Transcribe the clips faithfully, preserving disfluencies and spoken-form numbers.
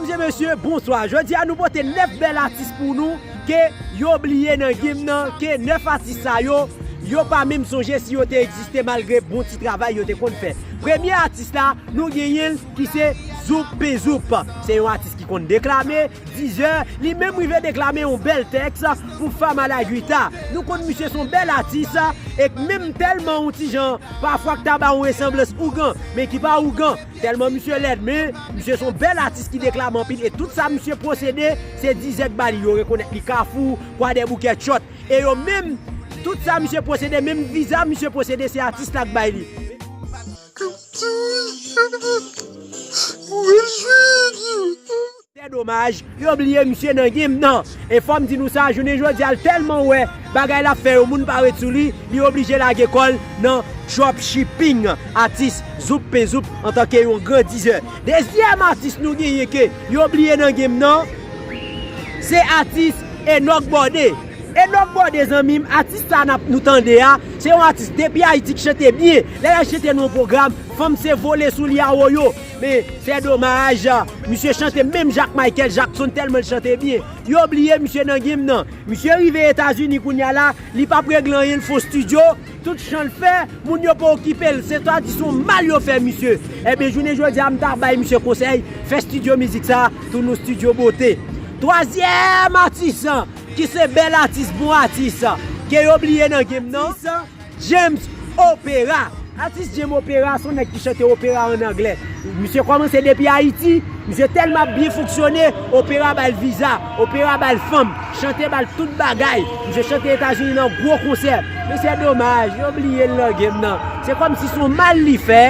Medam e mesye, bonswa. Jodi a nou pote nèf bèl atis pou nou ke yo bliye nan game nan, ke nèf atis sa yo, yo pa menm sonje si yo te egziste malgre bon ti travay yo te konn fè. Premye atis la, nou genyen l ki se Zoup Pen Zoup. Se yon atis ki konn deklame, dizè, li menm rive deklame yon bèl tèks pou Fama Laguita. Nou konn misye se yon bèl atis, e menm tèlman yon ti jan, pafwa k ta ba yon resanblans ougan, men ki pa ougan. Tèlman misye lèd, men misye se yon bèl atis ki deklame anpil, e tout sa misye posede, se dizè k ba li. Yo rekonèt li Kafou, Kwadèboukè, Tchòt. E yo menm, tout sa misye posede, menm viza misye posede, se atis la k bay li. Se domaj, yo bliye misye nan game nan. E fò m di nou sa, jounen jodi a, l tèlman wè bagay l ap fè yo, moun pa ret sou li, li oblije lage kò l nan dropshipping. Atis Zoup Pen Zoup antanke yon gran dizè. Dezyèm atis nou genyen ke yo bliye nan game nan, se atis Enock Bòde. Enock Bòde, zanmi m, atis sa n ap nou tande a, se yon atis depi Ayiti k chante byen. Lè l al chante nan yon pwogram, fanm se vole sou li a woyo. Men, se domaj, misye chante menm Jacques Michael Jackson tèlman l chante byen. Yo bliye misye nan game nan. Misye rive Etazini kounye a la, li p ap regle anyen, l fè yon estidyo, tout chan l fè, moun yo pa okipe l, se ta di se yon mal yo fè misye. Ebyen, jounen jodi a, m ta bay misye konsèy, fè estidyo mizik sa, tounen yon estidyo bote. Twazyèm atis, ki se bèl atis, bon atis, ke yo bliye nan game nan, James Opera. Atis James Opera, se yon nèg ki chante opera an anglè. Misye kòmanse depi Ayiti, misye tèlman ap byen fonksyone, opera ba l viza, opera ba l fanm, chante ba l tout bagay. Misye chante Etazini nan gwo konsè. Men se domaj, yo bliye l nan game nan. Se kòmsi se yon mal li fè,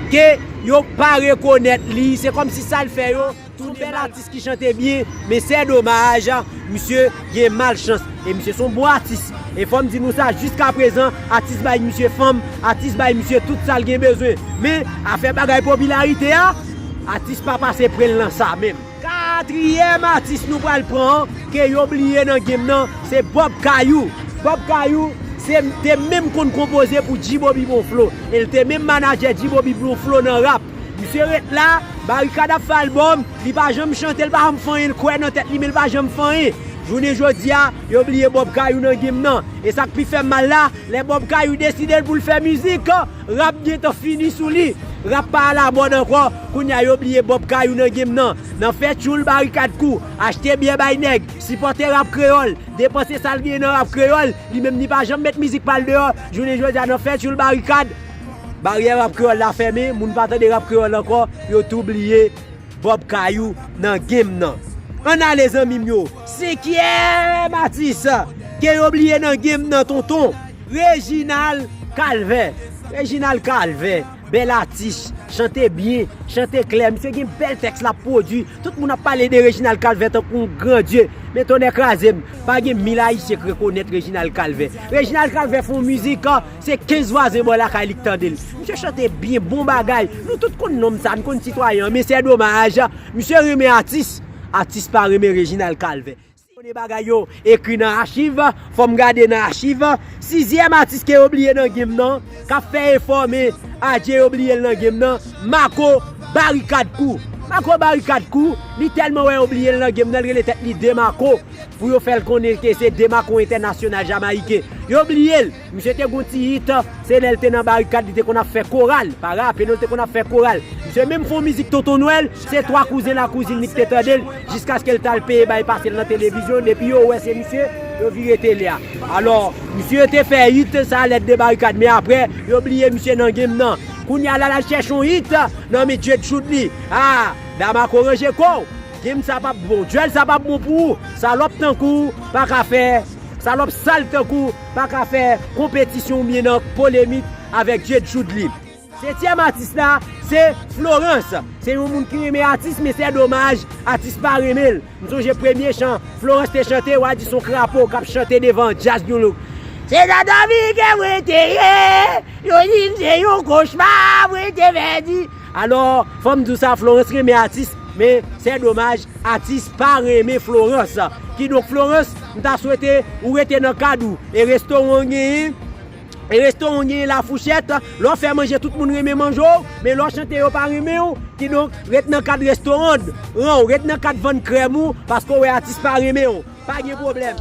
ke yo pa rekonèt li, se kòmsi sa l fè yo. Tout bèl atis ki chante byen, men se domaj, misye gen malchans. E misye se yon bon atis. E fò m di nou sa, jiskaprezan, atis bay misye fanm, atis bay misye tout sa l gen bezwen. Men, afè bagay popilarite a, atis pa pase pre l nan sa menm. Katriyèm atis nou pral pran, ke yo bliye nan game nan, se Bob Kayou. Bob Kayou, se te menm konn konpoze pou G-Bobby Bon Flow. E l te menm manajè G-Bobby Bon Flow nan rap. Misye ret la, Barikad ap fè albòm, li pa janm chante, li pa janm fè anyen, l kwè nan tèt li, men li pa janm fè anyen. Jounen jodi a, yo bliye Bob Kayou nan game nan. E sa k pi fè m mal la, lè Bob Kayou deside l pou l fè mizik, rap gentan fini sou li. Rap pa alamòd ankò, kounye a yo bliye Bob Kayou nan game nan. Nan fè tchoul Barikad kou, achte byè bay nèg, sipòte rap kreyòl, depanse sa l genyen nan rap kreyòl, li menm li pa janm met mizik pa l deyò. Jounen jodi a, nan fè tchoul Barikad, baryè rap kreyòl la fèmen, moun pa tande rap kreyòl ankò, yo tou bliye Bob Kayou nan game nan. Ann ale, zanmi m yo. Senkyèm atis ke yo bliye nan game nan, tonton, Reginald Calvert. Reginald Calvert, bèl atis, chante byen, chante klè. Misye gen bèl tèks l ap pwodui. Tout moun ap pale de Reginald Calvert tankou yon gran dye. Men tonnè kraze m, pa gen mil Ayisyen k rekonèt Reginald Calvert. Reginald Calvert fè yon mizik, se kenz vwazen bò lakay li k tande l. Misye chante byen, bon bagay. Nou tout konn nonm sa, n konn sitwayen an, men se domaj. Misye renmen atis, atis pa renmen Reginald Calvert. Si konnen bagay yo ekri nan achiv, fò m gade nan achiv. Sizyèm atis ke yo bliye nan game nan, k ap fè efò, men adje yo bliye l nan game nan, Marco Barikad Kou. Marco Barikad Kou, li tèlman wè yo bliye l nan game nan, l rele tèt li Demarco. Pou yo fè l konnen ke se Demarco entènasyonal jamayiken. Yo bliye l. Misye te gon ti hit, se lè l te nan Barikad, li te konn ap fè koral. Pa rape non, l te konn ap fè koral. Misye menm fè yon mizik Tonton Nwèl, se twa kouzen lakouzin li ki te tande l, jiskaske l t al peye bay pase l nan televizyon. Depi yo wè se misye, yo vire tele a. Alò, misye te fè hit sa, Lèd de Barikad, men apre, yo bliye misye nan game nan. Kounye a la, l al chèche yon hit nan men Djed Choudly. Ah, Demarco, ranje kò w. Game sa p ap bon, duel sa p ap bon pou ou. Salòp tankou w pa ka fè, salòp sal tankou w pa ka fè konpetisyon oubyen nan polemik avèk Djed Choudly. Setyèm atis la, se Florence. Se yon moun ki renmen atis, men se domaj, atis pa renmen l. M sonje premye chan Florence te chante, w a di se yon krapo k ap chante devan djaz New Look. Se nan dòmi ke mwen te ye, yo di m se yon kochma mwen te pèdi. Alò, fò m di w sa, Florence renmen atis, men se domaj, atis pa renmen Florence. Kidonk, Florence, m ta swete ou rete nan kad ou. E restoran w genyen, E restoran w genyen lafouchèt, lè w fè manje tout moun renmen manje w, men lè w chante yo pa renmen w, kidonk ret nan kad restoran w, ret nan kad vann krèm ou, paske w wè atis pa renmen w. Pa gen pwoblèm.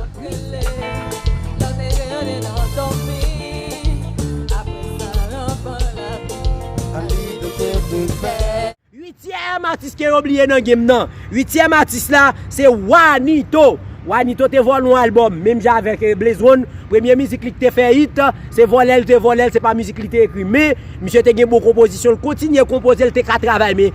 Uityèm atis ke yo bliye nan game nan. Uityèm atis la, se Wanito. Wanito te vòlè yon albòm, menm jan avèk, eh, Blaze One. Premye mizik li ki te fè hit, se vòlè l te vòlè l, se pa mizik li te ekri. Men, misye te gen bon konpozisyon, l kontinye konpoze, l te ka travay. Men,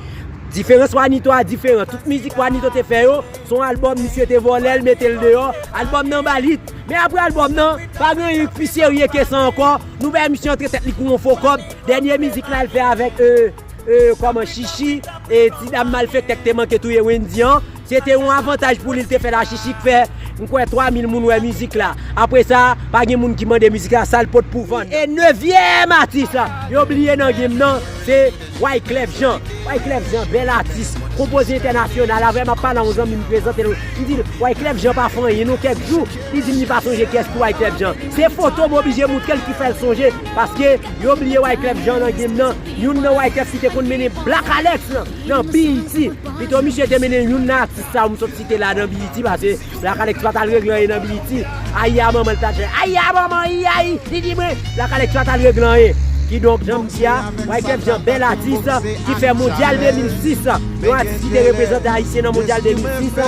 diferans Wanito a diferan. Tout mizik Wanito te fè yo, se yon albòm misye te vòlè l, mete l deyò. Albòm nan ba l hit. Men apre albòm nan, pa gen anyen ki pi serye ke sa ankò. Nou bay misye antre tèt li kou yon fo kòb. Dènye mizik la, l fè avèk, eh, eh, kòman, Chichi, e ti dam malfektè ki te manke touye Wendy an. Se te yon avantaj pou li, l te fè la Chichi k fè, m kwè, twa mil moun wè mizik la. Apre sa, pa gen moun ki mande mizik la, sa l pot pou vann. E nevyèm atis, yo bliye nan game nan, se Wyclef Jean. Wyclef Jean, bèl atis, konpoze entènasyonal. Avè m ap pale a yon zanmi m, prezante l, m di l, Wyclef Jean pa fè anyen non, kèk jou, li di m li pa sonje kiyès ki Wyclef Jean. Se foto m oblije moutre l ki fè l sonje, paske yo bliye Wyclef Jean nan game nan. Youn nan Wyclef ki te konn mennen Black Alex nan, nan B E T. Pito misye te mennen youn nan atis sa yo m sot site la nan B E T, paske Black Alex pa t al regle anyen nan B E T. Ayi a manman l t al fè. Ayi a manman, ayi, ayi. Li di mwen, Black Alex pa t al regle anyen. Kidonk, jan m di a, Wyclef Jean, bèl atis, ki fè Mondyal de mil sis. Yon atis ki te reprezante Ayisyen nan Mondyal de mil sis.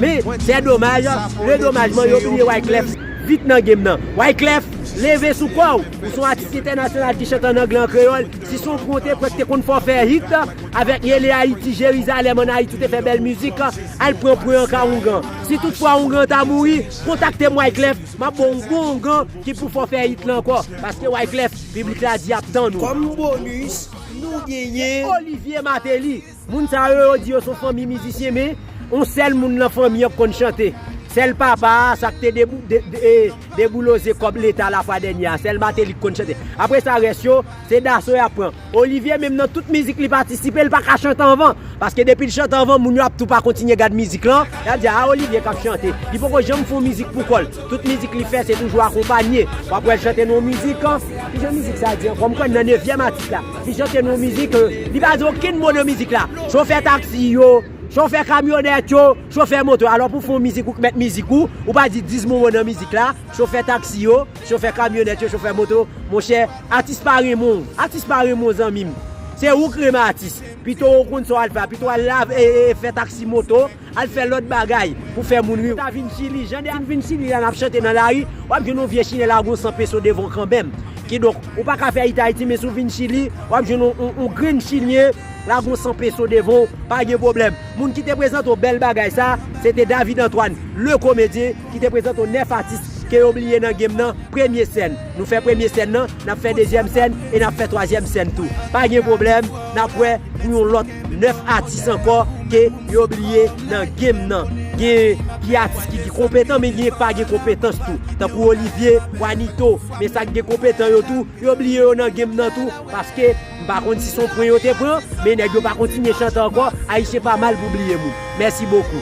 Men, se domaj, le domajman, yo bliye Wyclef vit nan game nan. Wyclef, leve sou kò w. Ou se yon atis entènasyonal ki chante an anglè, an kreyòl. Si se yon pwen w te kwè k te konn fè w fè hit, avèk Yele Ayiti, Jerizalèm ann Ayiti, ou te fè bèl mizik, al pran pwen an ka oungan. Si toutfwa oungan ta mouri, kontakte m Wyclef, m ap ba w yon bon oungan ki pou fè w fè hit la ankò. Paske Wyclef, piblik la di ap tann ou. Kòm bonis, nou genyen Olivier Martelly. Moun sa yo, yo di yo se yon fanmi mizisyen, men yon sèl moun nan fanmi an k konn chante. Sèl papa a, sa k te debou-, de-, de-, e, debouloze kòb leta lafwa dènye a. Sèl Martelly k konn chante. Apre sa, rès yo, se daso y ap pran. Olivier, menm nan tout mizik li patisipe, li pa ka chante anvan. Paske depi l chante anvan, moun yo ap tou pa kontinye gad mizik lan. Y ap di, "A, Olivier k ap chante." Li poko janm fè yon mizik pou kò l. Tout mizik li fè, se toujou akonpanye. W ap wè l chante nan yon mizik, an. Ki jan mizik sa di ankò? M kwè nan nevyèm atis la. Li chante nan yon mizik, eh, li pa di okenn mo nan mizik la. Chofè taksi yo, chofè kamyonèt yo, chofè moto. Alò pou fè yon mizik, ou k mèt mizik ou, ou pa di dis mo nan mizik la. Chofè taksi yo, chofè kamyonèt yo, chofè moto. Monchè, atis pa renmen w. Atis pa renmen w, zanmi m. Se ou k renmen atis. Pito w konn sa w al fè. Pito w al lave, e, e, fè taksi moto. Al fè lòt bagay pou fè moun ri. Ou ta vin Chili, jan de vin Chili la, n ap chante nan lari, w ap jwenn yon vye chilyen lage yon san peso devan w kanmenm. Kidonk, ou pa ka fè hit Ayiti, men si w vin Chili, w ap jwenn yon, yon, yon grenn chilyen lage yon san peso devan w, pa gen pwoblèm. Moun ki te prezante w bèl bagay sa, se te David Antoine, le komedyen, ki te prezante w nèf atis ke yo bliye nan game nan, premye sèn. Nou fè premye sèn nan, n ap fè dezyèm sèn e n ap fè twazyèm sèn tou. Pa gen pwoblèm, n ap wè pou yon lòt nèf atis ankò ke yo bliye nan game nan. Gen ki atis ki, ki konpetan, men gen ki pa gen konpetans tou. Tankou Olivier, Wanito, men sa k gen konpetan yo tou, yo bliye yo nan game nan tou, paske m pa konn si se yon pwen yo te pran, men nèg yo pa kontinye chante ankò, Ayisyen pa mal pou bliye moun. Mèsi bokou.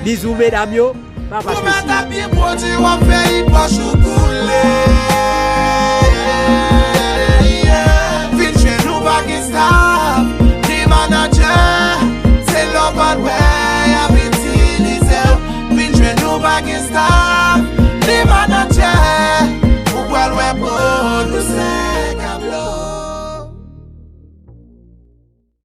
Bizou medam yo, pa fache mesye. Ou mèt ap byen pwodui, w ap fè hit pòch ou koule.